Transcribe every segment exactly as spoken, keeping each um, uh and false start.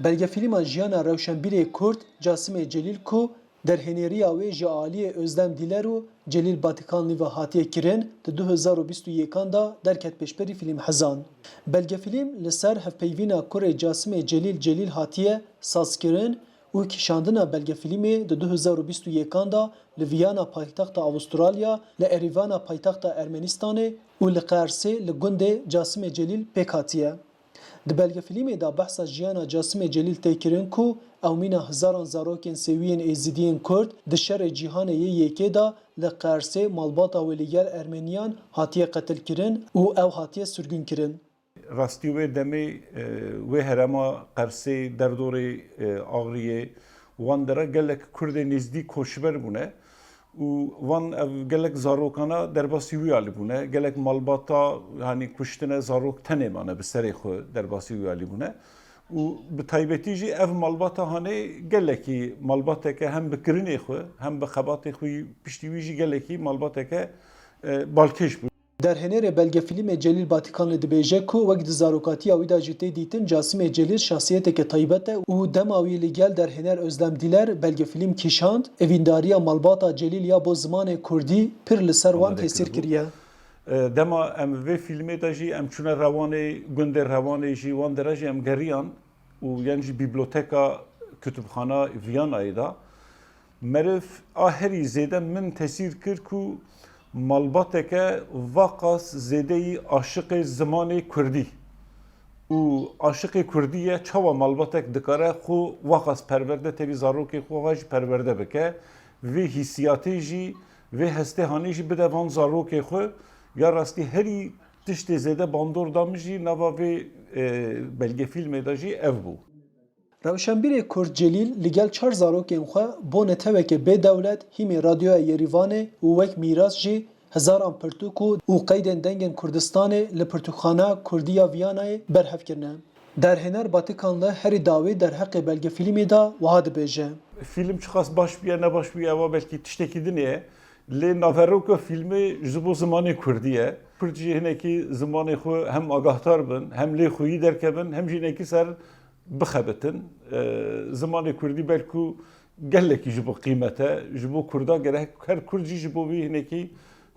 Belgefîlma Jiyana Rewşenbîrê Kurd Casimê Celîl ku derhêneriya wê ji aliyê Özlem Diler û Celîl Batikanlî ve hatiye kirin, di du hezar û bîst û yekan de derket pêşberî fîlmhezan. Belgefîlm li ser hevpeyvîna kurê Casimê Celîl Celîl hatiye sazkirin û kişandina belgefîlmê di du hezar û bîst û yekan de li Viyana paytexta Avustralya, li Erîvana paytexta Ermenistanê û li Qersê li gundê Casimê Celîl pêk hatiye. Di belgefîlmê de behsa jiyana Casimê Celîl tê kirin ku ew mîna hezaran zarokên sêwiyên êzidiyên kurd di şerê cîhanê yê yekê de li Qersê malbata wê li gel ermeniyan hatiye qetilkirin û ew hatiye sirgûnkirin. Rastî wê demê e, wê herêma Qersê, derdorê e, Axriyê, wan dera gelek Kurdê nêzdî koçber bûne û wan ev gelek zarokana derbasî wî alî bûne. Gelek malbata hanî kuştine, zarok tenê mane bi serê xwe derbasî wî alî bûne. Û bi taybetî jî ev malbata hanê gelekî malbateke hem bi kirinê xwe hem bi xebatê xwe yî piştî wî jî gelekî malbateke e, balkêş bû. Derhênerê belgefîlmê Celîl Batikanlî dibêje ku wek di zarokatiya wî de jî tê dîtin Casimê Celîl şahsiyeteke taybet e û dema wî li gel derhêner Özlem Diler belgefîlm kişand, evîndariya malbata Celîl ya bo zimanê kurdî pir li ser wan tesîr kiriye. Dema em vê fîlmê de jî em çûne Rewanê, gundê Rewanê jî wan dera jî em geriyan û yan jî bîbloteka, kutubxana Viyanayê de. Meriv a herî zêde min tesîr kir ku malbateke vaqas zêdeyî aşiqê zimanê kurdî û aşiqê kurdî ye, çawa malbatek dikare xwe vaqas perwerde tevî zarokê xwe ve jî perwerde bike, vê hîsiyatê jî, vê hestê hanê jî bide van zarokê xwe. Ya rastî herî tiştê zêde bandor da min jî nava vê e, belgefîlmê de jî ev bû. Rewşenbîrê Kurd Celîl li gel çar zarokên xwe bo neteweke bê dewlet hîmê Radyoya Yerîvanê û wek mîras jî hezaran pirtûk û û qeydên dengên Kurdistanê li Pirtûkxana Kurdî ya Viyanayê berhev kirine. Derhêner Batikanli herî dawî derheqê belgefîlmê de wiha dibêje. Fîlm çiqas baş bûye, ne baş bûye, ewa belkî tiştekî din e. Lê naveroka fîlmê ji bo zimanê kurdî ye. Kurd jî hinekî zimanê xwe hem agahdar bin, hem lê xweyî derkevin, hem jî hinekî ser bixebitin. E, zimanê kurdî belku gelekî ji bo qîmet e. Ji bo kurda gerek her kurd jî ji bo vî hinekî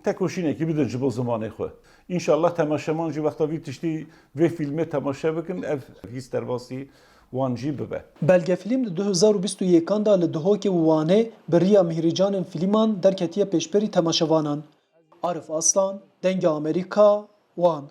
tekoşînekî bidin ji bo zimanê xwe. Înşallah temaşevan jî wexta vî tiştî vê fîlmê temaşe bikin, ev hîs derbasî wan jî bibe. Belgefîlm di du hezar û bîst û yekan de li Duhokê û Wanê bi riya Mîhrîcanên Fîlman derketiye pêşberî temaşevanan. Arif Aslan, Dengê Amerîka, Wan.